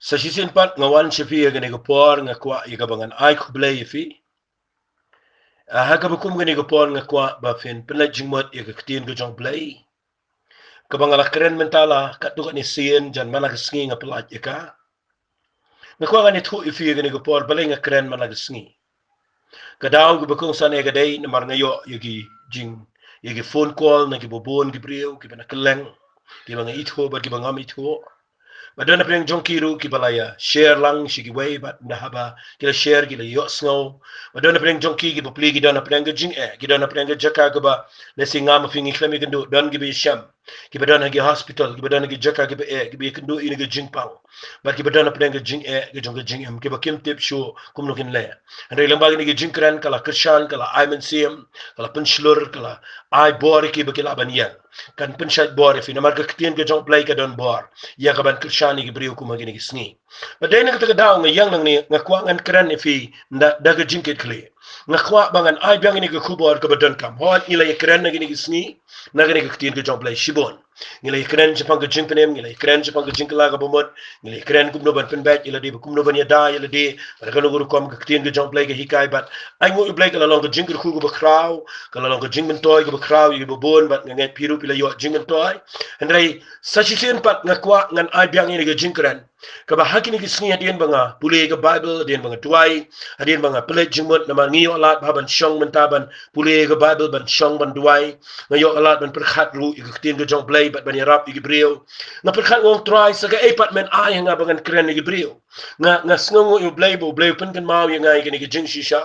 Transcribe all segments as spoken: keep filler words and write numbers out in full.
Sa shisien pat nga wan sha phi ïa kane ka por, nga kwah ïa kaba ngan ai khublei ïa phi. Ah, ha kaba kum kane ka por nga kwah ba phin pynleit jingmut ïa ka ktien ka jong U Blei. Kaba nga la kren mynta la katto katne sien, jan man la ka sngi nga pynlait ïa ka. Nga kwah ngan ïathuh ïa phi ïa kane ka por balei nga kren man la ka sngi. Ka daw kaba kongsan ïa ka dei namar nga ïoh ïa ki jing, ïa ki phone call na kiba bun ki briew, kiba na kylleng, kiba nga ithuh bad kiba ngam ithuh. Ba don hapdeng jong ki ruh kiba la ïa share lang sha kiwei, bad ynda haba ki la share ki la ïohsngew. Ba don hapdeng jong ki kiba plie ki don hapdeng ka jingeh, ki don hapdeng ka jaka kaba lehse nga ma phi ngi khlem ïakynduh, don kiba ïashem, kiba don ha ki hospital, kiba don ha ki jaka kiba eh, kiba ïakynduh ïa kane ka jingpang. Bad kiba don hapdeng ka jingeh, ka jong ka jingim, kiba kim tip shuh kumno kin leh. Hynrei lyngba kane ka jingkren ka la kyrshan, ka la ai mynsiem, ka la pynshlur, ka la ai bor ïa ki ba ki lah ban ïeng. Kan pynshait bor ïa phi namar ka ktien ka jong U Blei ka don bor ïa ka ban kyrshan ïa ki briew kum ha kine ki sngi. Bad dei na kata ka daw nga ïeng nangne, nga kwah ngan kren ïa phi da, da ka jingkitkhlieh. Nga kwah ba ngan ai biang ïa kane ka khubor kaba donkam. Hooid, ngi la ïakren na kine ki sngi na kane ka ktien ka jong U Blei shibun. Ngi la ïakren shaphang ka jingpynim, ngi la ïakren shaphang ka jingkylla kaba mut, ngi la ïakren kumno ban pynbeit ïa lade, ba kumno ban ïada ïa lade, bad kano ka rukom ka ktien ka jong U Blei ka hikai. Bad ai nguh ïa U Blei ka la long ka jingkyrkhu kaba khraw, ka la long ka jingmyntoi kaba khraw ïa kiba bun, bad nga ngeit phi ruh phi la ïoh jingmyntoi. Hynrei sa shisien pat nga kwah ngan ai biang ïa kane ka jingkren kaba ha kine ki sngi, hadien ba nga pule ka Baibl, hadien ba nga duwai, hadien ba nga pynleit jingmut, namar ngi ïoh lad bha ban shong mynta ban pule ka Baibl, ban shong ban duwai. Nga ïoh lad ban pyrkhat ruh ïa ka ktien ka jong U Blei bad ban ïarap ïa ki briew. Nga pyrkhat, nga ong, Trai, sa kaei pat men ai ha nga ba ngan kren ïa ki briew? Nga, nga sngewnguh ïa U Blei ba U Blei u pynkynmaw ïa nga ïa kane ka jingshisha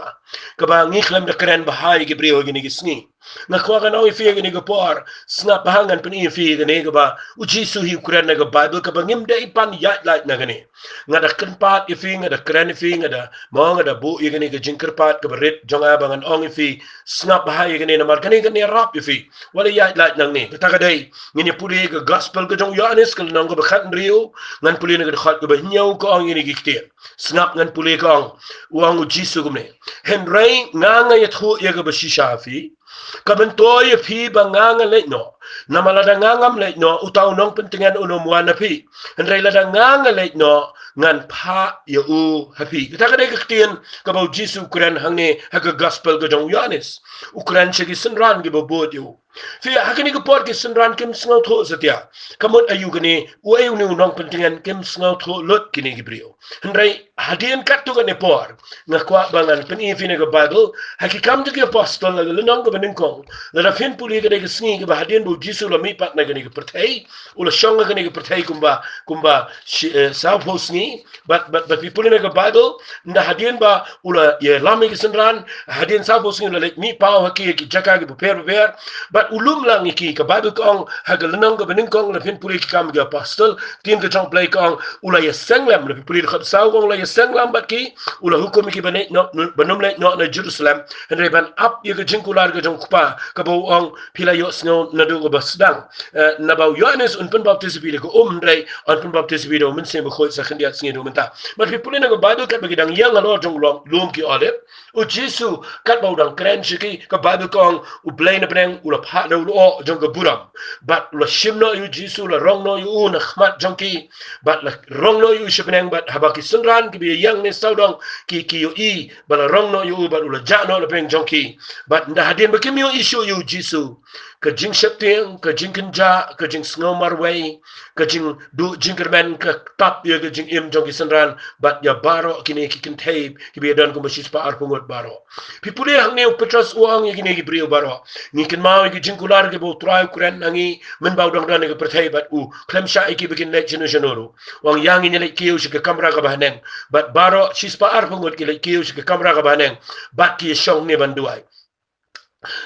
kaba ngi khlem da kren bha ïa ki briew ha kine ki sngi. Nga kwah ngan ong ïa phi ha kane ka por, sngap bha, ngan pyni ïa phi ïa kane kaba U Jisu hi u kren na ka Baibl, kaba ngim dei ban ïaid lait na kane. Nga da kyrpad ïa phi, nga da kren ïa phi, nga da, mo, nga da buh ïa kane ka jingkyrpad kaba rit jong nga ba ngan ong ïa phi, sngap bha ïa kane namar kane kan ïarap ïa phi. Wat la ïaid lait nangne. Kata ka dei, ngin ïa pule ka Gospel ka jong u Ïoannis ka lynnong kaba khathynriew, ngan pule na ka dkhot kaba hynñiew, ka ong ïa kine ki ktien. Sngap, ngan pule, ka ong, u ong U Jisu kumne: Hynrei nga, nga ïathuh ïa kaba shisha ha phi, ka myntoi ïa phi ba nga, nga leit noh. Namar lada nga ngam leit noh, uta u Nongpyntngen un ym wan ha phi. Hynrei lada nga, nga leit noh, ngan phah ïa u ha phi. Kata ka dei ka ktien kaba U Jisu u kren hangne ha ka Gospel ka jong u Ïoannis. U kren sha ki synran kiba bud ïa u. Phi, ha kane ka por ki synran kim sngewthuh satia. Ka mut aïu kane, uei une u Nongpyntngen, kim sngewthuh lut kine ki briew. Hynrei hadien katto katne por, nga kwah ba ngan pyni ïa phi na ka Baibl, ha Ki Kam jong ki Apostol, ha ka lynnong kaba nyngkong. Lada phin pule, ka dei ka sngi kaba hadien ba U Jisu u la mihpat na kane ka pyrthei, u la shong ha kane ka pyrthei kumba, kumba shi-, eh, sawphew sngi. Bad, bad, bad phi pule na ka Baibl, ynda hadien ba u la ïalam ïa ki synran, hadien sawphew sngi u la leit mih paw ha ki, ha ki jaka kiba pher bapher. Bad u lum lang ïa ki, ka Baibl ka ong, ha ka lynnong kaba nyngkong lada phin pule Ki Kam ki Apostol, ktien ka jong U Blei ka ong, u la ïaseng lem, lada phi pule dkhot saw ka ong, u la ïaseng lem bad ki, u la hukum ïa ki ban leit noh, ban ym leit noh na Jerusalem, hynrei ban ap ïa ka jingkular ka jong U Kpa, kaba u ong, phi la ïohsngew naduh kaba sdang. Eh, naba u Ïoannis un pynbaptis ïa phi da ka um, hynrei yn pynbaptis ïa phi da U Mynsiem Bakhuid sa khyndiat sngi naduh mynta. Bad phi pule na ka Baibl katba ki dang ïeng halor jong u lum, lum ki Olib, U Jisu katba u dang kren sha ki, ka Baibl ka ong, U Blei na bneng u la phah da u lyoh jong ka burom. Bad u la shim noh ïa U Jisu, la rong noh ïa u na khmat jong ki. Bad la rong noh ïa u sha bneng, bad haba ki synran kiba ïeng ne sawdong ki, ki ïohi ba la rong noh ïa u, bad u la jah noh na pdeng jong ki. Bad ynda hadien ba kim ïohi shuh ïa U Jisu, ka jingsheptieng, ka jingkynjah, ka jingsngew marwei, ka jingduh jingkyrmen ka tap ïa ka jingim jong ki synran, bad ïa baroh kine ki kynthei kiba ïadon kumba shispah arphew ngut baroh. Phi pule hangne, u Petros u ong ïa kine ki briew baroh, ngi kynmaw ïa ki jingkular kiba U Trai u kren ha ngi mynba u dang don ha ka pyrthei, bad u khlem shah ïa ki ba kin leit shano shano ruh. U ong, ïa ngi, ngi leit kiew sha ka kamra kaba haneng. Bad baroh shispah arphew ngut ki leit kiew sha ka kamra kaba haneng, bad ki shong ne ban duwai.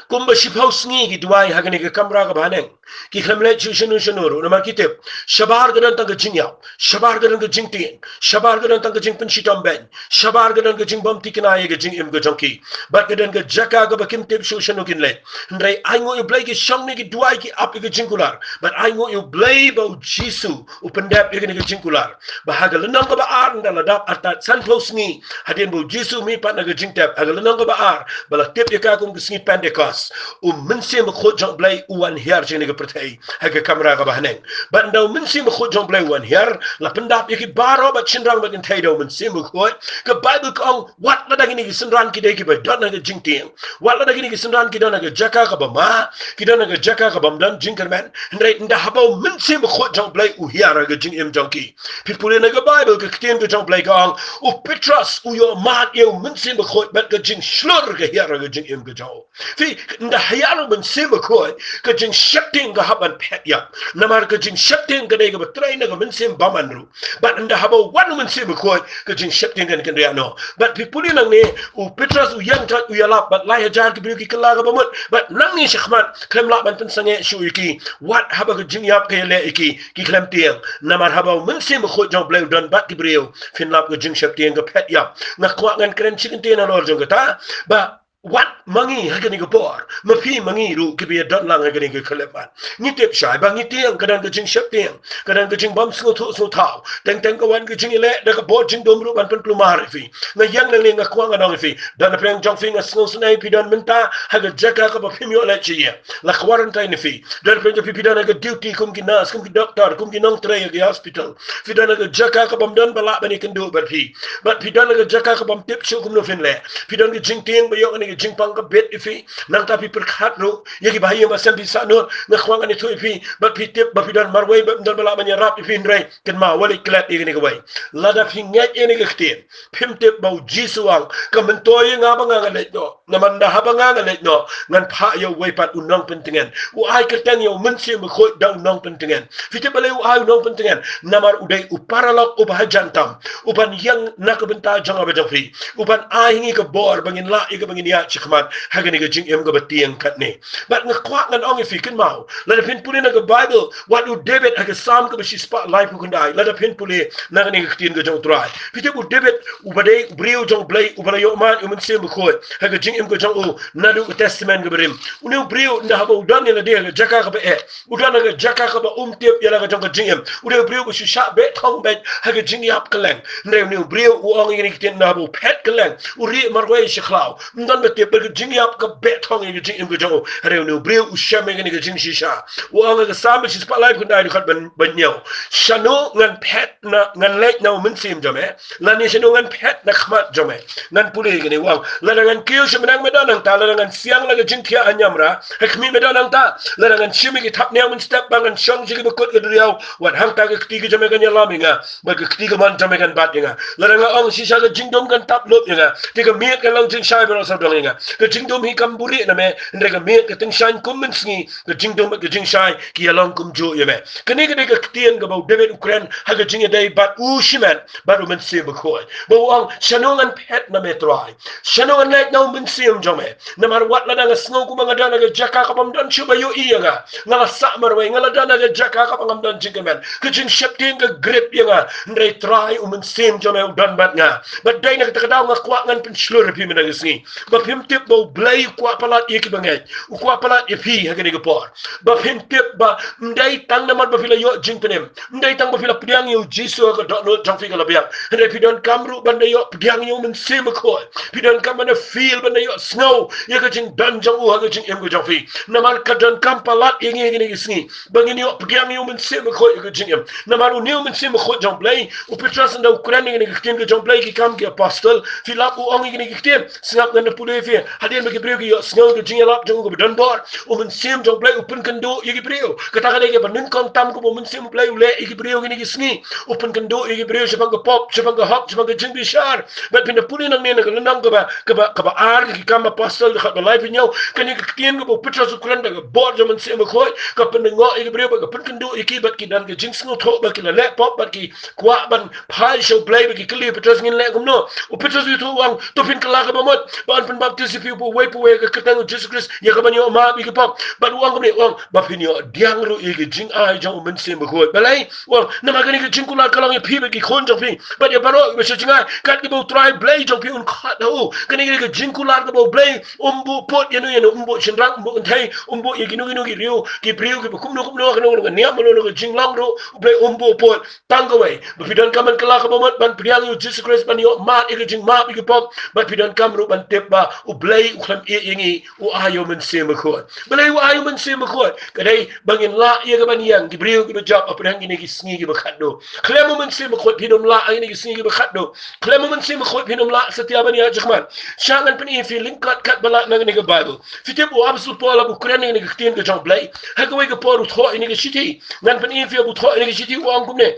Kumba shiphew sngi ki duwai ha kane ka kamra kaba haneng. Ki khlem leit shuh shano shano ruh, namar ki tip, shabar ka don tang ka jingïap, shabar ka don ka jingtieng, shabar ka don tang ka jingpynshitom beiñ, shabar ka don ka jingbymthikna ïa ka jingim ka jong ki. Bad ka don ka jaka kaba kim tip shuh shano kin leit. Hynrei ainguh ïa U Blei, ki shong ne ki duwai, ki ap ïa ka jingkular. Bad ainguh ïa U Blei ba U Jisu u pyndep ïa kane ka jingkular. Ba ha ka lynnong kaba ar, ynda la dap artat sanphew sngi hadien ba U Jisu u mihpat na ka jingtep, ha ka lynnong kaba ar, ba la tip ïa ka kum ka sngi Pentekost, Pentecost, u Mynsiem Bakhuid jong U Blei u wan hiar sha kane ka pyrthei ha ka kamra kaba haneng. Bad ynda u Mynsiem Bakhuid jong U Blei u wan hiar, la pyndap ïa ki baroh bad shynrang bad kynthei da u Mynsiem Bakhuid. Ka Baibl ka ong, wat lada kine ki synran ki dei kiba don ha ka jingtieng, wat lada kine ki synran ki don ha ka jaka kaba ma, ki don ha ka jaka kaba ym don jingkyrmen, hynrei ynda haba u Mynsiem Bakhuid jong U Blei u hiar ha ka jingim jong ki. Phi pule na ka Baibl, ka ktien ka jong U Blei ka ong, u Petros u ïoh mad ïa u Mynsiem Bakhuid bad ka jingshlur ka hiar ha ka jingim ka jong u. Phi, ynda hiar u Mynsiem Bakhuid, ka jingsheptieng ka hap ban phet ïap. Namar ka jingsheptieng ka dei kaba trei na ka mynsiem bymman ruh. Bad ynda haba wan u Mynsiem Bakhuid, ka jingsheptieng kan kynriah noh. Bad phi pule nangne, u Petros u ïeng tat u ïalap bad lai hajar ki briew ki kylla kaba mut. Bad nangne shakhmat, khlem lah ban pynsangeh shuh ïa ki, wat haba ka jingïap ka ïaleh ïa ki, ki khlem tieng. Namar haba u Mynsiem Bakhuid jong U Blei u don bad ki briew, phin lap ka jingsheptieng ka phet ïap. Nga kwah ngan kren shi kyntien halor jong kata, ba wat ma ngi ha kane ka por, ma phi ma ngi ruh kiba ïadon lang ha kane ka khyllipmat. Ngi tip shai ba ngi tieng, ka don ka jingsheptieng, ka don ka jingbym sngewthuh sngewthaw. Teng teng ka wan ka jingïaleh da ka bor jingdum ruh ban pynkulmar ïa phi. Nga ïeng nangne nga kwah ngan ong ïa phi, don napdeng jong phi nga sngewsynei phi don mynta ha ka jaka kaba phim ïoh leit sha ïing. La quarantine ïa phi. Don napdeng jong phi phi don ha ka duty kum ki nurse, kum ki doctor, kum ki nongtrei ha ki hospital. Phi don ha ka jaka kabym don ba lah ban ïakynduh bad phi. Bad phi don ha ka jaka kabym tip shuh kumno phin leh. Phi don ka jingtieng ba ïoh kane ka jingpang ka bit ïa phi. Nangta phi pyrkhat ruh ïa kiba ha ïing ba sem phi sahnud. Nga kwah ngan ïathuh ïa phi, bad phi tip ba phi don marwei bad ym don ba lah ban ïarap ïa phi, hynrei kynmaw, wat leit klet ïa kane kawei. Lada phi ngeit ïa kane ka ktien, phim tip ba u Jisu u ong, ka myntoi ïa nga ba nga ngan leit noh. Namar ynda haba nga ngan leit noh, ngan phah ïa uwei pat u nongpyntngen. U ai kyrteng ïa u Mynsiem Bakhuid da u nongpyntngen. Phi tip balei u ai u nongpyntngen? Namar u dei u paralok uba hajan tam, uban ïeng na ka bynta jong nga bad jong phi, uban ai ha ngi ka bor ba ngin lah ïa kaba ngin ïaid shakhmat ha kane ka jingim kaba tieng katne. Bad nga kwah ngan ong ïa phi, kynmaw, lada phin pule na ka Baibl, wat u David ha ka Salm kaba shispah laiphew khyndai, lada phin pule na kane ka ktien ka jong U Trai, phi tip u David uba dei u briew jong U Blei uba la ïoh mad ïa u Mynsiem Bakhuid ha ka jingim ka jong u naduh ka Testament kaba rim. Une u briew ynda haba u don ïa lade ha ka jaka kaba eh, u don ha ka jaka kaba um tip ïa la ka jong ka jingim. U dei u briew ba shu shah beh thong beit ha ka jingïap kylleng. Hynrei une u briew u ong ïa kane ka ktien, ynda haba u phet kylleng, u rieh marwei sha khlaw, ym don ba tip, bad ka jingïap ka beh thong ïa ka jingim ka jong u. Hynrei une u briew u shem ïa kane ka jingshisha. U ong ha ka Salm shispah laiphew khyndai dkhot ba hynñiew, shano ngan phet na, ngan leit na u Mynsiem jong me? Lane shano ngan phet na khmat jong me? Ngan pule ïa kane, u ong, lada ngan kiew sha bneng me don nangta, lada ngan siang la ka jingthiah ha niamra, ha khmih me don nangta, lada ngan shim ïa ki thapniang mynstep, ba ngan shong sha kiba kut ka duriaw, wat hangta ka kti ka jong me kan ïalam ïa nga, bad ka kti kamon jong me kan bat ïa nga. Lada nga ong, shisha ka jingdum kan tap lup ïa nga, te ka miet kan long jingshai baroh sawdong ïa nga. Ka jingdum hi kam buhrieh na me, hynrei ka miet ka tyngshaiñ kum mynsngi, ka jingdum bad ka jingshai ki ïalong kumjuh ïa me. Kane ka dei ka ktien kaba u David u kren ha ka jingïadei bad u shimet bad u Mynsiem Bakhuid. Ba u ong, shano ngan phet na me Trai? Shano ngan leit na u Mynsiem jong me? Namar wat lada nga sngew kumba nga don ha ka jaka kabym don shuh ba ïohi ïa nga, nga la sah marwei, nga la don ha ka jaka kaba ngam don jingkyrmen, ka jingsheptieng ka grip ïa nga. Hynrei Trai, u Mynsiem jong me u don bad nga. Bad dei na kata ka daw nga kwah ngan pynshlur ïa phi mynta ka sngi, ba phim tip ba U Blei u kwah palat ïa kiba ngeit, u kwah palat ïa phi ha kane ka por. Ba phim tip ba ym dei tang namar ba phi la ïoh jingpynim, ym dei tang ba phi la pdiang ïa u Jisu ha ka dohnud jong phi ka la biang, hynrei phi donkam ruh ban da ïoh pdiang ïa u Mynsiem Bakhuid. Phi donkam ban da feel, ban da ïoh sngew ïa ka jingdon jong u ha ka jingim ka jong phi. Namar ka donkam palat ïa ngi ha kane ka sngi ba ngin ïoh pdiang ïa u Mynsiem Bakhuid ha ka jingim. Namar une u Mynsiem Bakhuid jong U Blei, u Petros ynda u kren ïa kane ka ktien ka jong U Blei, Ki Kam ki Apostol, phi lap u ong ïa kane ka ktien, sngap ngan da pule ïa phi, hadien ba ki briew ki ïoh sngew ka jingïalap jong u kaba don bor, u Mynsiem jong U Blei u pynkynduh ïa ki briew. Kata ka dei kaba nyngkong tam kaba u Mynsiem U Blei u leh ïa ki briew kine ki sngi. U pynkynduh ïa ki briew shaphang ka pop, shaphang ka hok, shaphang ka jingbishar. Bad phin da pule nangne na ka lynnong kaba, kaba, kaba ar, Ki Kam Apostol dkhot ba laiphew hynñiew, kane ka ktien kaba u Petros u kren da ka bor jong u Mynsiem Bakhuid, ka pynlyngngoh ïa ki briew bad ka pynkynduh ïa ki, bad ki don ka jingsngewthuh ba ki la leh pop bad ki kwah ban phai sha U Blei, bad ki kylli u Petros, ngin leh kumno? U Petros u ïathuh u ong, to phin kylla kaba mut, ba yn pynbaptis ïa phi uwei pa uwei ha ka kyrteng u Jisu Khrist ïa kaban ïoh map ïa ki pop. Bad u ong kumne, u ong ba phin ïoh pdiang ruh ïa ka jingai jong u Mynsiem Bakhuid. Balei? U ong namar kane ka jingkular ka long ïa phi bad ki khun jong phi bad ïa baroh kiba sha jngai, kat kiba U Trai Blei jong phi un khot ha u. Kane ka jingkular kaba U Blei um buh pud ïano ïano, um buh shynrang, um buh kynthei, um buh ïa kino kino ki briew, ki briew kiba kumno kumno, kano kano ka niam, kano kano ka jinglong ruh, U Blei um buh pud. Tang kawei, ba phi donkam ban kylla kaba mut, ban pdiang ïa u Jisu Khrist, ban ïoh mad ïa ka jingmap ïa ki pop, bad phi donkam ruh ban tip ba U Blei u khlem ïeh ïa ngi, u ai ïa u Mynsiem Bakhuid. Balei u ai ïa u Mynsiem Bakhuid? Ka dei ba ngin lah ïa ka ban ïeng, ki briew kiba jop hapdeng kine ki sngi kiba khatduh. Khlem u Mynsiem Bakhuid phin ym lah ha kine ki sngi kiba khatduh. Khlem u Mynsiem Bakhuid phin ym lah satia ban ïaid shakhmat. Sha ngan pyni ïa phi lyngkot katba lah na kane ka Baibl. Phi tip u Apostol Paul haba u kren ïa kane ka ktien ka jong U Blei ha kawei ka por u thoh ïa kane ka shithi. Ngan pyni ïa phi haba u thoh ïa kane ka shithi u ong kumne.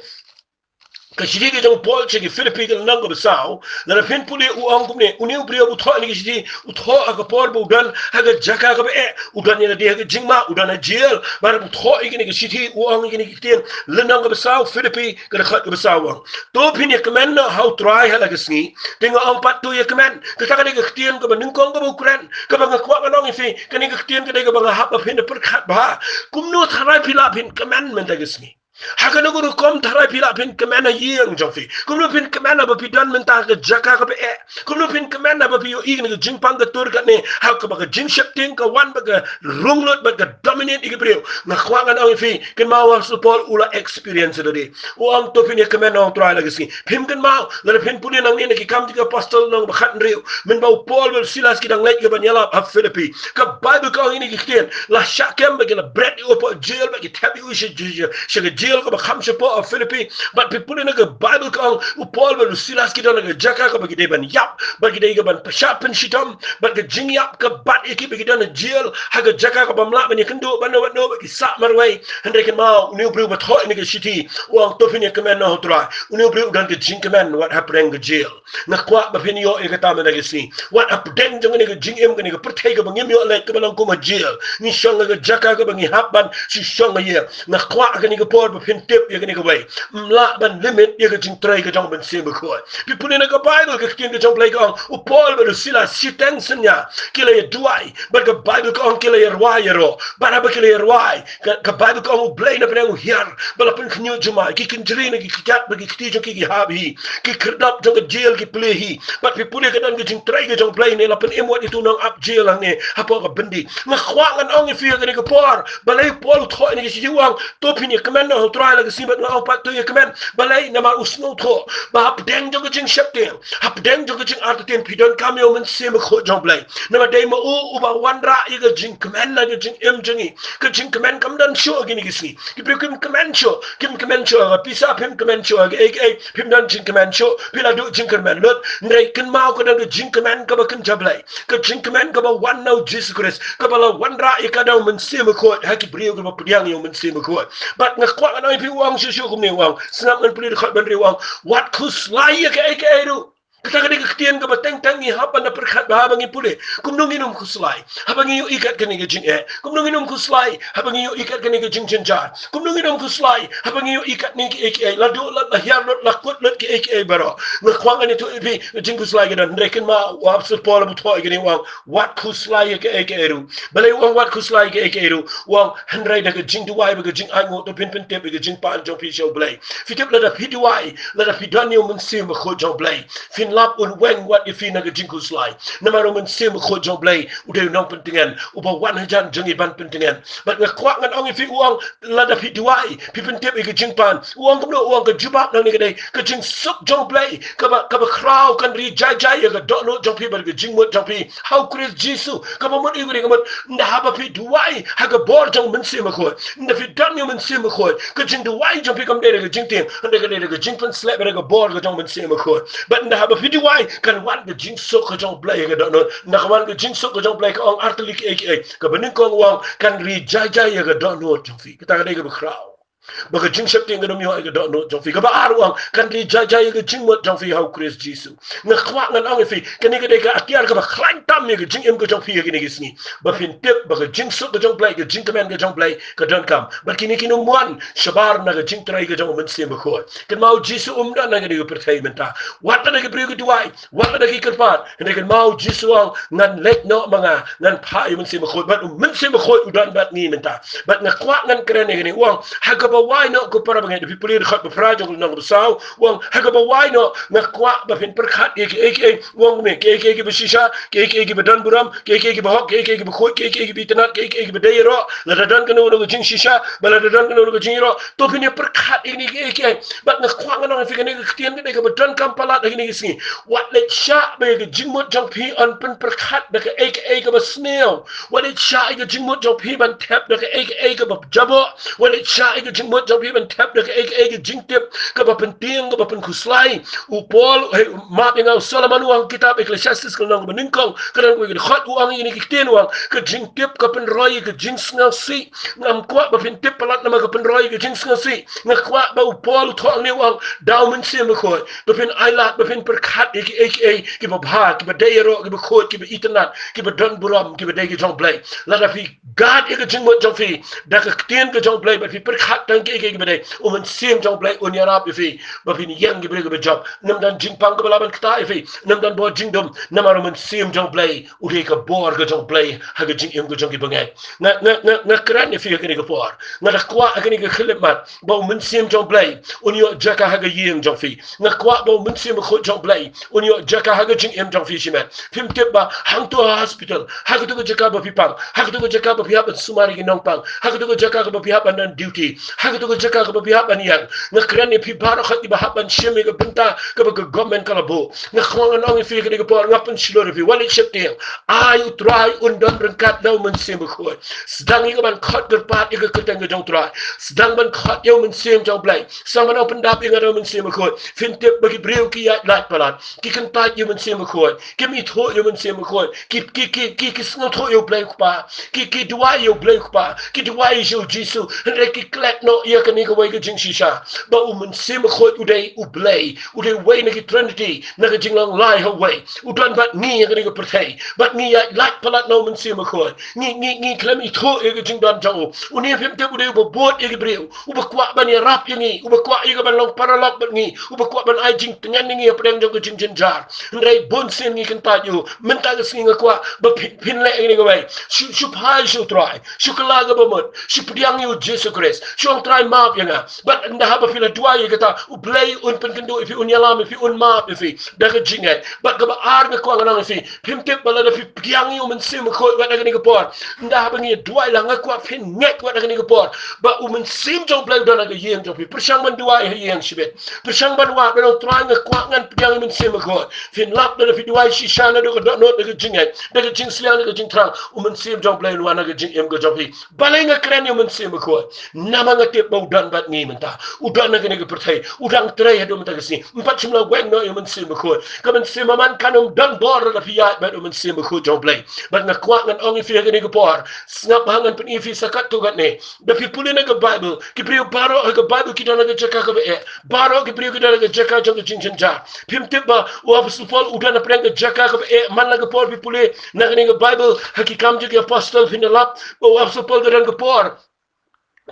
Ka shithi ka jong u Paul sha ki Philippi ka lynnong kaba saw, lada phin pule u ong kumne, une u briew ba u thoh ïa kane ka shithi, u thoh ha ka por ba u don ha ka jaka kaba eh, u don ïa lade ha ka jingma, u don ha jail, bad haba u thoh ïa kane ka shithi u ong ïa kane ka ktien, lynnong kaba saw Philippi ka dkhot kaba saw u ong. To phin ïa kmen noh ha u Trai ha la ka sngi, te nga ong pat to ïa kmen. Kata ka dei ka ktien kaba nyngkong kaba u kren, kaba nga kwah ban ong ïa phi, kane ka ktien ka dei kaba nga hap ba phin da pyrkhat bha. Kumno tharai phi lah phin kmen mynta ka sngi? Ha kano ka rukom tharai phi lah phin kmen ha ïing jong phi? Kumno phin kmen haba phi don mynta ha ka jaka kaba eh? Kumno phin kmen haba phi ïohi kane ka jingpang ka tur katne, ha kaba ka jingsheptieng ka wan bad ka rung lut bad ka dominate ïa ki briew? Nga kwah ngan ong ïa phi, kynmaw u Apostol Paul u la experience ïa lade. U ong to phin ïa kmen ha u Trai la ka sngi. Phim kynmaw, lada phin pule nangne na Ki Kam jong ki Apostol lynnong ba khathynriew, mynba u Paul bad u Silas ki dang leit ki ban ïalap ha Philippi, ka Baibl ka ong ïa kine ki ktien, la shah kem bad ki la bret ïa u hapoh jail bad ki thep ïa u sha, sha, sha ka jail kaba kham shapoh ha Philippi. Bad phi pule na ka Baibl ka ong u Paul bad u Silas ki don ha ka jaka kaba ki dei ban ïap, bad ki dei ka ban pynshah pynshitom, bad ka jingïap ka bat ïa ki ba ki don ha jail, ha ka jaka kaba ym lah ban ïakynduh bad no bad no, bad ki sah marwei. Hynrei kynmaw, une u briew ba thoh ïa kane ka shithi u ong to phin ïa kmen noh ha u Trai. Une u briew u don ka jingkmen wat hapdeng ka jail. Nga kwah ba phin ïoh ïa kata mynta ka sngi. Wat hapdeng jong kane ka jingim, kane ka pyrthei kaba ngim ïoh leit, kaba long kum ha jail, ngi shong ha ka jaka kaba ngi hap ban shu shong ha ïing. Nga kwah ha kane ka por ba phin tip ïa kane kawei. Ym lah ban limit ïa ka jingtrei ka jong u Mynsiem Bakhuid. Phi pule na ka Baibl, ka ktien ka jong U Blei ka ong, u Paul bad u Silas shiteng synñia ki la ïa duwai, bad ka Baibl ka ong ki la ïa rwai ïaroh. Bad haba ki la ïa rwai, ka, ka Baibl ka ong U Blei na pdeng u hiar, bad la pynkhynñiuh jumai, ki kynjri na ki kjat bad ki kti jong ki ki hap hi. Ki khyrdop jong ka jail ki plie hi. Bad phi pule ka don ka jingtrei ka jong U Blei ne la pynim wat ïa utu u nongap jail hangne hapoh ka byndi. Nga kwah ngan ong ïa phi ha kane ka por, balei u Paul u thoh ïa kane ka shithi u ong to phin ïa kmen noh ha u Trai la ka sngi, bad nga ong pat to ïa kmen. Balei? Namar u sngewthuh ba hapdeng jong ka jingsheptieng, hapdeng jong ka jingartatien phi donkam ïa u Mynsiem Bakhuid jong U Blei. Namar dei ma u uba wanrah ïa ka jingkmen ha ka jingim jong ngi. Ka jingkmen kam don shuh ha kine ki sngi. Ki briew kim kmen shuh, kim kmen shuh ha ka pisa, phim kmen shuh ha kaei kaei, phim don jingkmen shuh, phi la duh jingkyrmen lut. Hynrei kynmaw, ka don ka jingkmen kaba kynja Blei, ka jingkmen kaba wan na u Jisu Khrist, kaba la wanrah ïa ka da u Mynsiem Bakhuid ha ki briew kiba pdiang ïa u Mynsiem Bakhuid. Bad nga kwah ngan ong ïa phi, u ong shuh shuh kumne, u ong, sngap, ngan pule dkhot ba hynriew, u ong wat khuslai ïa kaei kaei ruh. Kata ka dei ka ktien kaba teng teng ngi hap ban da pyrkhat bha haba ngi pule. Kumno ngin ym khuslai haba ngi ïohi kat kane ka jingeh? Kumno ngin ym khuslai haba ngi ïohi kat kane ka jingjynjar? Kumno ngin ym khuslai haba ngi ïohi kat kine kiei kiei, la duh lut, la hiar lut, la kut lut, kiei kiei baroh? Nga kwah ngan ïathuh ïa phi, ka jingkhuslai ka don. Hynrei kynmaw, u Apostol Paul haba u thoh ïa kane u ong wat khuslai ïa kaei kaei ruh. Balei u ong wat khuslai ïa kaei kaei ruh? U ong hynrei da ka jingduwai bad ka jingainguh to phin pyntip ïa ka jingpan jong phi sha U Blei. Phi tip, lada phi duwai, lada phi don ïa u Mynsiem Bakhuid jong U Blei, phin lap un weng wat ïa phi na ka jingkhuslai. Namar u Mynsiem Bakhuid jong U Blei u dei u nongpyntngen, uba wan hajan jong ngi ban pyntngen. Bad nga kwah ngan ong ïa phi, u ong lada phi duwai, phi pyntip ïa ka jingpan. U ong kumno? U ong ka jubab nangne ka dei ka jingsuk jong U Blei kaba, kaba khraw kan ri jai jai ïa ka dohnud jong phi bad ka jingmut jong phi ha u Khrist Jisu. Kaba mut ïa ka dei ka mut, ynda haba phi duwai ha ka bor jong u Mynsiem Bakhuid, ynda phi don ïa u Mynsiem Bakhuid, ka jingduwai jong phi kam dei da ka jingtieng, hynrei ka dei da ka jingpynsleh bad da ka bor ka jong u Mynsiem Bakhuid. Bad ynda haba phi duwai, kan wan ka jingsuk ka jong U Blei ha ka dohnud. Ynda ka wan ka jingsuk ka jong U Blei, ka ong ar tylli kiei kiei. Kaba nyngkong u ong kan ri jai jai ïa ka dohnud jong phi. Kata ka dei kaba khraw. Ba ka jingsheptieng kan ym ïoh ïa ka dohnud jong phi. Kaba ar u ong kan ri jai jai ïa ka jingmut jong phi ha u Khrist Jisu. Nga kwah ngan ong ïa phi, kane ka dei ka atiar kaba khlaiñ tam ïa ka jingim ka jong phi ha kine ki sngi, ba phin tip ba ka jingsuk ka jong U Blei, ka jingkmen ka jong U Blei ka donkam. Bad kine kin ym wan shabar na ka jingtrei ka jong u Mynsiem Bakhuid. Kynmaw, u Jisu um don ha kane ka pyrthei mynta. Wat lada ki briew ki duwai, wat lada ki kyrpad, hynrei kynmaw, u Jisu u ong ngan leit noh ma nga, ngan phah ïa u Mynsiem Bakhuid. Bad u Mynsiem Bakhuid u don bad ngi mynta. Bad nga kwah ngan kren ïa kane, u ong ha ka kaba wai noh, ko para bangeit, da phi pule dkhot ba phra jong ka lynnong kaba saw, u ong, ha kaba wai noh nga kwah ba phin pyrkhat ïa kiei kiei, u ong kumne, kiei kiei kiba shisha, kiei kiei kiba don burom, kiei kiei kiba hok, kiei kiei kiba khuid, kiei kiei kiba itynnad, kiei kiei kiba dei ïaroh. Lada don kano kano ka jingshisha, ba lada don kano kano ka jingïaroh, to phin ïa pyrkhat ïa kine kiei kiei. Bad nga kwah ngan ong ïa phi, kane ka ktien ka dei kaba donkam palat ha kine ki sngi. Wat leit shah ba ïa ka jingmut jong phi yn pynpyrkhat da kaei kaei kaba sniew. Wat leit shah ïa ka jingmut jong phi ban thep da kaei kaei kaba jaboh. Wat leit shah ïa ka jingmut jong phi ban thep da kaei kaei ka jingtip kaba pyntieng, kaba pynkhuslai. U Paul, hei, map ïa nga, u Solomon u ong ha ka kitab Ecclesiastes ka lynnong kaba nyngkong, ka dkhot kaba khadkhyndai, u ong ïa kine ki ktien, u ong, ka jingtip ka pynroi ïa ka jingsngewsih. Ngam kwah ba phin tip palat namar ka pynroi ïa ka jingsngewsih. Nga kwah ba u Paul u thoh hangne, u ong, da u Mynsiem Bakhuid ba phin ailad, ba phin pyrkhat ïa kiei kiei kiba bha, kiba dei ïaroh, kiba khuid, kiba itynnad, kiba don burom, kiba dei ki jong U Blei. Lada phi guard ïa ka jingmut jong phi da ka ktien ka jong U Blei, bad phi pyrkhat tang kiei kiei kiba dei, u Mynsiem jong U Blei un ïarap ïa phi ba phin ïeng ki briew kiba jop. Ym don jingpang kaba lah ban ktah ïa phi, ym don bor jingdum, namar u Mynsiem jong U Blei u dei ka bor ka jong U Blei ha ka jingim ka jong ki bangeit. Nga, nga, nga, nga kren ïa phi ha kane ka por. Nga da kwah ha kane ka khyllipmat ba u Mynsiem jong U Blei un ïoh jaka ha ka ïing jong phi. Nga kwah ba u Mynsiem Bakhuid jong U Blei un ïoh jaka ha ka jingim jong phi shimet. Phim tip ba hangto ha hospital, ha kato ka jaka ba phi pang, ha kato ka jaka ba phi hap ban sumar ïa ki nongpang, ha kato ka jaka kaba phi hap ban don duty, ha kato ka jaka kaba phi hap ban ïeng. Nga kren ïa phi baroh kiba hap ban shim ïa ka bynta kaba ka government ka la buh. Nga kwah ngan ong ïa phi ha kane ka por, nga pynshlur ïa phi, wat leit sheptieng. Ai U Trai un don ryngkat da u Mynsiem Bakhuid. Sdang ïa ka ban khot kyrpad ïa ka kyrteng ka jong U Trai. Sdang ban khot ïa u Mynsiem jong U Blei. Sdang ban ong, pyndap ïa nga da u Mynsiem Bakhuid. Phin tip ba ki briew ki ïaid lait palat, ki kyntait ïa u Mynsiem Bakhuid, kim ithuh ïa u Mynsiem Bakhuid, ki, ki, ki, ki, ki sngewthuh ïa U Blei U Kpa, ki, ki duwai ïa U Blei U Kpa, ki duwai ïa U Jisu, hynrei ki klet noh ïa kane kawei ka jingshisha, ba u Mynsiem Bakhuid u dei U Blei, u dei uwei na ki Trinity, na ka jinglong lai ha uwei. U don bad ngi ha kane ka pyrthei, bad ngi ïaid lait palat na u Mynsiem Bakhuid. Ngi, ngi, ngi khlem ithuh ïa ka jingdon jong u. Une, phim tip, u dei uba bud ïa ki briew, uba kwah ban ïarap ïa ngi, uba kwah ïa ka ban long paralok bad ngi, uba kwah ban ai jingtngen ïa ngi hapdeng jong ka jingjynjar. Hynrei bun sien ngi kyntait ïa u. Mynta ka sngi nga kwah ba phi, phin leh ïa kane kawei. Shu, shu phai sha U Trai, shu kylla kaba mut, shu pdiang ïa U Jisu Khrist, shu ong, Trai, map ïa nga. Bad ynda haba phi la duwai ïa kata, U Blei un pynkynduh ïa phi, un ïalam ïa phi, un map ïa phi da ka jingngeit. Bad kaba ar nga kwah ngan ong ïa phi, phim tip ba lada phi pdiang ïa u Mynsiem Bakhuid wat ha kane ka por, ynda haba ngi duwai la, nga kwah phin ngeit wat ha kane ka por ba u Mynsiem jong U Blei u don ha ka ïing jong phi. Pyrshang ban duwai ha ïing shibit. Pyrshang ban wad, ban ong, Trai, nga kwah ngan pdiang ïa u Mynsiem Bakhuid. Phin lap, lada phi duwai shisha naduh ka dohnud, da ka jingngeit, da ka jingsliang, da ka jingthrang, u Mynsiem jong U Blei un wan ha ka jingim ka jong phi. Balei nga kren ïa u Mynsiem Bakhuid? Namar nga tip ba u don bad ngi mynta. U don ha kane ka pyrthei. U dang trei haduh mynta ka sngi. Ym pat shym la weng noh ïa u Mynsiem Bakhuid. Ka mynsiem bymman kan ym don bor lada phi ïaid bad u Mynsiem Bakhuid jong U Blei. Bad nga kwah ngan ong ïa phi ha kane ka por, sngap ba ngan pyni ïa phi sa katto katne. Da phi pule na ka Baibl, ki briew baroh ha ka Baibl ki don ha ka jaka kaba eh. Baroh ki briew ki don ha ka jaka jong ka jingjynjar. Phim tip ba u Apostol Paul u don hapdeng ka jaka kaba eh? Man la ka por phi pule na kane ka Baibl, ha Ki Kam jong ki Apostol, phin ïa lap ba u Apostol Paul ka don ka por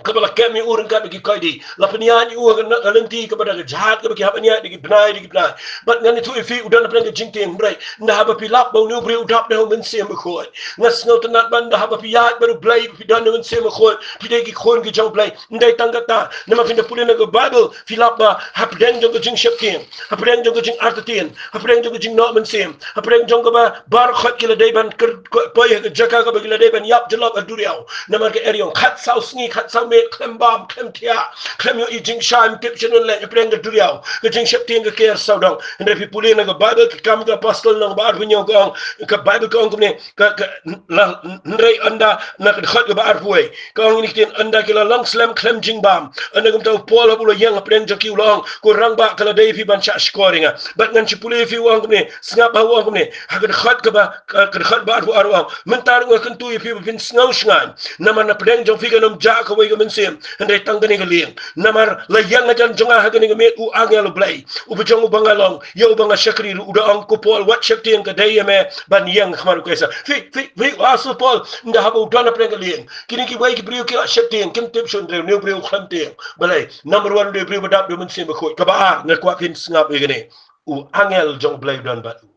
kaba la kem ïa u ryngkat bad ki khyllipmat. La pynïaid ïa u ha ka lynti kaba da ka jhat, kaba ki hap ban ïaid da ki bnai, da ki bnai. Bad ngan ïathuh ïa phi, u don hapdeng ka jingtieng. Hynrei ynda haba phi lap ba une u briew u dap da u Mynsiem Bakhuid, nga sngewtynnad ba ynda haba phi ïaid bad U Blei, phi don da u Mynsiem Bakhuid, phi dei ki khun ki jong U Blei. Ym dei tang kata, namar phin da pule na ka Baibl, phi lap ba hapdeng jong ka jingsheptieng, hapdeng jong ka jingartatien, hapdeng jong ka jingnoh mynsiem, hapdeng jong kaba baroh khoit ki la dei ban kyrpoi ha ka jaka kaba ki la dei ban ïap jyllop ha duriaw. Namar ka eriong, khatsaw sngi khatsaw miet, khlem bam, khlem thiah, khlem ïohi jingshai, ym tip shanong leit, hapdeng ka duriaw. Ka jingsheptieng ka ker sawdong. Hynrei phi pule na ka Baibl, Ki Kam ki Apostol, lynnong ba arphew hynñiew, ka ong, ka Baibl ka ong kumne, ka, ka, la, hynrei ynda, na ka dkhot kaba arphew wei, ka ong ïa kine ki ktien, ynda ki la long slem khlem jingbam. Ynda kumta u Paul haba u la ïeng hapdeng jong ki u la ong, ko rangbah, ka la dei ïa phi ban shah shkor ïa nga. Bad ngan shu pule ïa phi, u ong kumne, sngap ba u ong kumne, ha ka dkhot kaba, ka, ka dkhot ba arphew ar u ong, mynta ruh nga kyntu ïa phi ba phin sngew shngaiñ. Namar na pdeng jong phi kan ym jah kawei ka mynsiem, hynrei tang kane ka lieng. Namar la ïeng hajan jong nga ha kane ka miet u angel U Blei, uba jong uba nga long, ïa uba nga shakri ruh. U da ong, ko Paul, wat sheptieng, ka dei ïa me ban ïeng ha khmat u Kaisar. Phi, phi, phi, u Apostol Paul, ynda haba u don hapdeng ka lieng, kine kiwei ki briew ki la sheptieng, kim tip shuh, hynrei une u briew u khlem tieng. Balei? Number one, u dei u briew ba dap da u Mynsiem Bakhuid. Kaba ar, nga kwah phin sngap ïa kane. U angel jong U Blei u don bad u.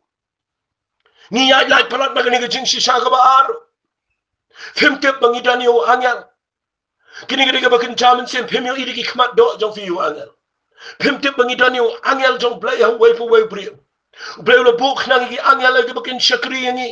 Ngi ïaid lait palat na kane ka jingshisha kaba ar. Phim tip ba ngi don ïa u angel. Kine ki dei kiba kynja mynsiem, phim ïohi da ki khmat doh jong phi ïa u angel. Phim tip ba ngi don ïa u angel jong Blei ha uwei pa uwei u briew. U Blei u la buh khnang ïa ki angel ïa kiba kin shakri ïa ngi.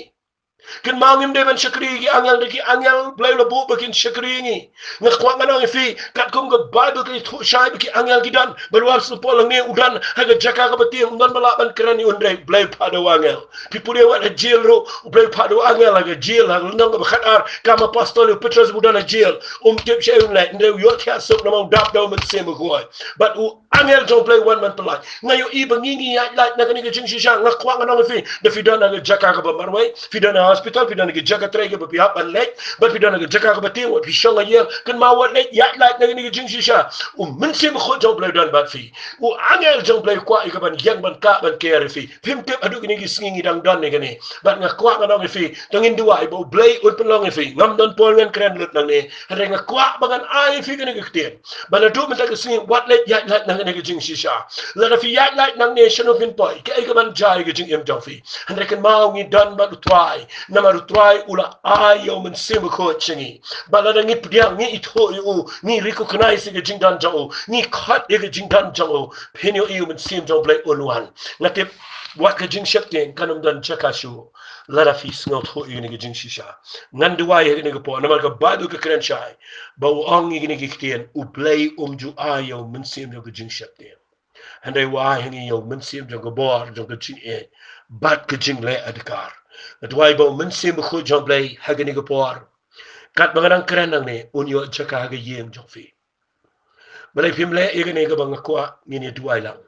Kynmaw ngim dei ban shakri ïa ki angel, da ki angel Blei u la buh ba kin shakri ïa ngi. Nga kwah ngan ong ïa phi, katkum ka Baibl ka ïathuh shai ba ki angel ki don, bad u Apostol Paul hangne u don ha ka jaka kaba tieng, um don ba lah ban kren ïa u, hynrei Blei u phah da u angel. Phi pule wat ha jail ruh, u Blei u phah da u angel ha ka jail, ha ka lynnong kaba khatar, kam u Apostol ïa u Petros ba u don ha jail, um tip shaei un leit, hynrei u ïohthiah suk namar u dap da u Mynsiem Bakhuid. Bad u angel jong Blei u wan ban pyllait. Nga ïohi ba ngi ngi ïaid lait na kane ka jingshisha, nga kwah ngan ong ïa phi, da phi don ha ka jaka kaba marwei, phi don ha hospital, phi don ha ka jaka trei kaba phi hap ban leit, bad phi don ha ka jaka kaba tieng, wat phi shong ha ïing, kynmaw wat leit ïaid lait na kane ka jingshisha. U Mynsiem Bakhuid jong Blei u don bad phi. U angel jong Blei u kwah ïa ka ban ïeng ban kah ban care ïa phi. Phim tip haduh kine ki sngi ngi dang don ïa kane. Bad nga kwah ngan ong ïa phi, to ngin duwai ba u Blei un pynlong ïa phi. Ngam don por ngan kren lut nangne. Hynrei nga kwah ba ngan ai ïa phi kane ka ktien. Ba naduh mynta ka sngi wat leit ïaid lait na kane ka jingshisha. Lada phi ïaid lait nangne shano phin poi, kaei kaban jia ïa ka jingim jong phi. Hynrei kynmaw ngi don bad u Trai. Namar u Trai u la ai ïa u Mynsiem Bakhuid sha ngi. Bad lada ngi pdiang, ngi ithuh ïa u, ngi recognize ïa ka jingdon jong u, ngi khot ïa ka jingdon jong u, phin ïohi u Mynsiem jong Blei un wan. Nga tip wat ka jingsheptieng kan ym don jaka shuh lada phi sngewthuh ïa kane ka jingshisha. Ngan duwai ha kane ka por, namar ka Baibl ka kren shai ba u ong ïa kane ka ktien, u Blei um ju ai ïa u mynsiem jong ka jingsheptieng. Hynrei u ai ha ngi ïa u mynsiem jong ka bor, jong ka jingïeit bad ka jingleh adkar. Nga duwai ba u Mynsiem Bakhuid jong Blei ha kane ka por, katba nga dang kren nangne, un ïoh jaka ha ka ïing jong phi. Balei phim leh ïa kane kaba nga kwah, ngin ïa duwai lang.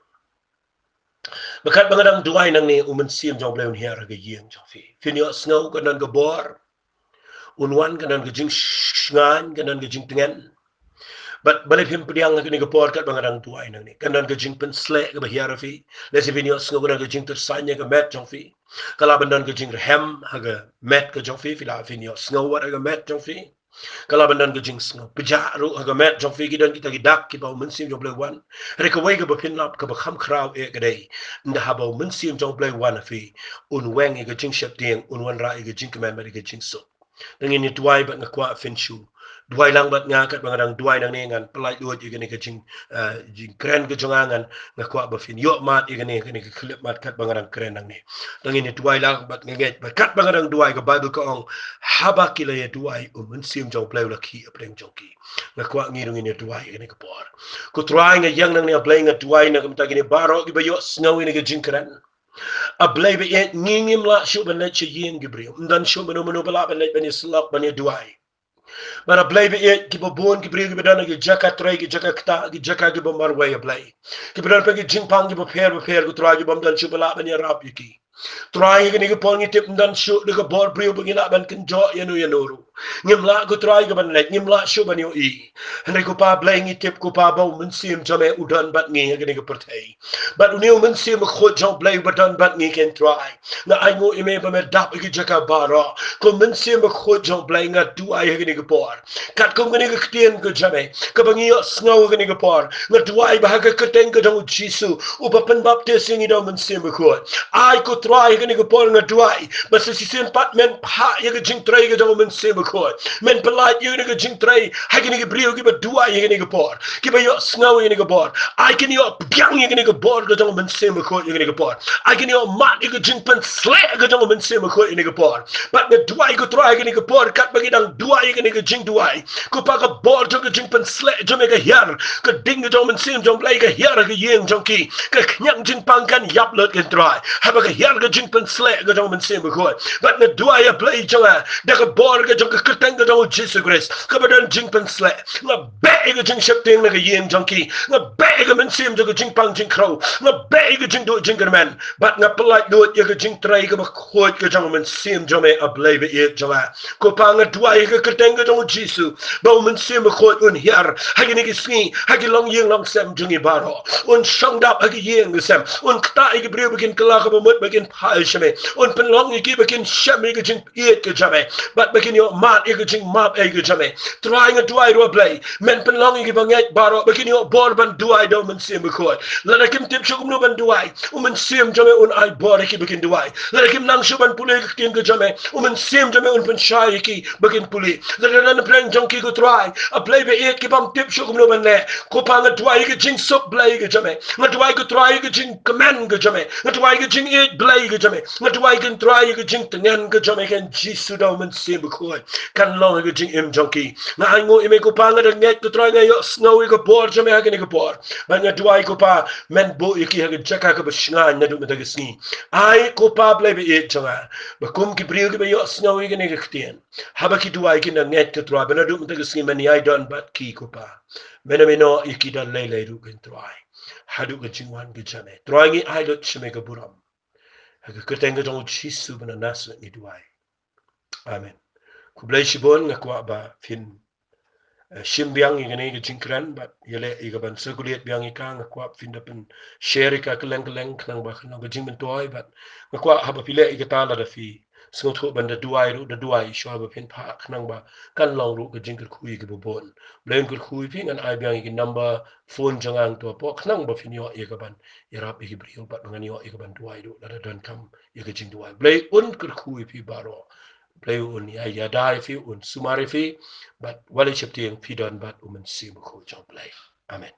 Ba katba nga dang duwai nangne, u Mynsiem jong Blei un hiar ha ka ïing jong phi. Phin ïohsngew kan don ka bor, un wan kan don ka jingshngaiñ, kan don ka jingtngen. Bad balei phim pdiang ha kane ka por katba nga dang duwai nangne, kan don ka jingpynsleh kaba hiar ha phi. Lehse phin ïohsngew kan don ka jingtyrsaiñ ha ka met jong phi. Ka lah ban don ka jingrhem ha ka met ka jong phi, phi lah phin ïohsngew wat ha ka met jong phi. Ka lah ban don ka jingsngew pjah ruh ha ka met jong phi, ki don kita ki dak kiba u Mynsiem jong Blei u wan. Hynrei kawei kaba phin lap kaba kham khraw eh ka dei, ynda haba u Mynsiem jong Blei u wan ha phi, un weng ïa ka jingsheptieng, un wanrah ïa ka jingkmen bad ïa ka jingsuk. Te ngin ïa duwai bad nga kwah phin shu duwai lang bad nga katba nga dang duwai nangne, ngan pyllait lut ïa kane ka jing, eh, jingkren ka jong nga, ngan, nga kwah ba phin ïoh mad ïa kane, kane ka khyllipmat katba nga dang kren nangne. Te ngin ïa duwai lang bad nga ngeit ba katba nga dang duwai, ka Baibl ka ong, haba ki la ïa duwai, u Mynsiem jong Blei u la khih hapdeng jong ki. Nga kwah ngi ruh ngin ïa duwai ïa kane ka por. Ko Trai, nga ïeng nangne, A Blei, nga duwai na ka bynta kine baroh kiba ïohsngew ïa kane ka jingkren. A Blei ba ïeit, ngi ngim lah shuh ban leit sha ïing ki briew. Ym don shuh mano mano ba lah ban leit ban ïasyllok ban ïa duwai. Bad A Blei ba ïeit, kiba bun ki briew kiba don ha ki jaka trei, ki jaka ktah, ki jaka kiba marwei, A Blei. Kiba don ha ki jingpang kiba pher bapher, ko Trai, kibym don shuh ba lah ban ïarap ïa ki. Trai, ha kane ka por ngi tip ym don shuh da ka bor briew ba ngi lah ban kynjoh ïano ïano ruh. Ngim lah, ko Trai, ka ban leit, ngim lah shuh ban ïohi. Hynrei ko Pa Blei, ngi tip, ko Pa, ba u Mynsiem jong me u don bad ngi ha kane ka pyrthei. Bad une u Mynsiem Bakhuid jong Blei uba don bad ngi, ko Trai, nga ainguh ïa me ba me dap ha ki jaka baroh. Ko Mynsiem Bakhuid jong Blei, nga duwai ha kane ka por, katkum kane ka ktien ka jong me kaba ngi ïohsngew ha kane ka por, nga duwai ba ha ka kyrteng ka jong u Jisu uba pynbaptis ïa ngi da u Mynsiem Bakhuid, ai, ko Trai, ha kane ka por nga duwai ba sa shisien pat men phah ïa ka jingtrei ka jong u Mynsiem Bakhuid. Men pyllait ïa kane ka jingtrei ha kine ki briew kiba duwai ha kane ka por, kiba ïohsngew ha kane ka por. Ai, kin ïoh pdiang ïa kane ka bor ka jong u Mynsiem Bakhuid ha kane ka por. Ai, kin ïoh mad ïa ka jingpynsleh ka jong u Mynsiem Bakhuid ha kane ka por. Bad nga duwai, ko Trai, ha kane ka por, katba ngi dang duwai ha kane ka jingduwai, ko Pa, ka bor jong ka jingpynsleh jong me ka hiar, ka ding ka jong u Mynsiem jong Blei ka hiar ha ka ïing jong ki. Ka khñiang jingpang kan ïap lut, ko Trai, haba ka hiar ka jingpynsleh ka jong u Mynsiem Bakhuid. Bad nga duwai, A Blei jong nga, da ka bor ka jong ka kyrteng ka jong u Jisu Khrist kaba don jingpynsleh, nga beh ïa ka jingsheptieng na ka ïing jong ki. Nga beh ïa ka mynsiem jong ka jingpang jingkhrew. Nga beh ïa ka jingduh jingkyrmen. Bad nga pyllait lut ïa ka jingtrei kaba khuid ka jong u Mynsiem jong me, A Blei ba ïeit jong nga. Ko Pa, nga duwai ha ka kyrteng ka jong u Jisu ba u Mynsiem Bakhuid un hiar ha kine ki sngi ha ki longïing longsem jong ngi baroh. Un shong dap ha ki ïing ki sem. Un ktah ïa ki briew ba kin kylla kaba mut ba kin phai sha me. Un pynlong ïa ki ba kin shem ïa ka jingïeit ka jong me, bad ba kin ïoh pat ïa ka jingmap ïa ka jong me. Trai nga duwai ruh Blei, men pynlong ïa kiba ngeit baroh ba kin ïoh bor ban duwai da u Mynsiem Bakhuid. Lada kim tip shuh kumno ban duwai, u Mynsiem jong me un ai bor ïa kiba kin duwai. Lada kim nang shuh ban pule ka ktien ka jong me, u Mynsiem jong me un pynshai ïa kiba kin pule. Lada na pdeng jong ki ko Trai, a Blei ba ïeit, ki bym tip shuh kumno ban leh, ko Pa nga duwai ïa ka jingsuk Blei ka jong me. Nga duwai ko Trai ïa ka jingkmen ka jong me. Nga duwai ïa ka jingïeit Blei ka jong me. Nga duwai ko Trai ïa ka jingtngen ka jong me, ïa ka kyrteng Jisu da u Mynsiem Bakhuid, kan long ïa ka jingim jong ki. Nga ainguh ïa me ko Pa, nga da ngeit ko Trai, nga ïohsngew ïa ka bor jong me ha kane ka por. Bad nga duwai ko Pa, men buh ïa ki ha ka jaka kaba shngaiñ naduh mynta ka sngi. Ai ko Pa Blei ba ïeit jong nga, ba kum ki briew kiba ïohsngew ïa kane ka ktien, haba ki duwai kin da ngeit ko Trai ba naduh mynta ka sngi men ïai don bad ki ko Pa. Men ym ïehnoh ïa ki da lei lei ruh ko Trai, haduh ka jingwan ka jong me. Trai ngi ai lut sha me ka burom. Ha ka kyrteng ka jong u Jisu ba na Nasareth ngi duwai. Amen. Khublei shibun, nga kwah ba phin, eh, shim biang ïa kane ka jingkren bad ïaleh ïa ka ban circulate biang ïa ka. Nga kwah ba phin da pynshare ïa ka kylleng kylleng khnang ba kan long ka jingmyntoi, bad nga kwah haba phi leh ïa kata, lada phi sngewthuh ban da duwai ruh, da duwai shuwa ba phin phah khnang ba kan long ruh ka jingkyrkhu ïa kiba bun. Blei un kyrkhu ïa phi. Ngan ai biang ïa ki number phone jong nga hangto hapoh khnang ba phin ïoh ïa ka ban ïarap ïa ki briew bad ba ngan ïoh ïa ka ban duwai ruh lada donkam ïa ka jingduwai. Blei un kyrkhu ïa phi baroh. Blei un ïa, ïada ïa phi, un sumar ïa phi bad wat leit sheptieng, phi don bad u Mynsiem Bakhuid jong U Blei. Amen.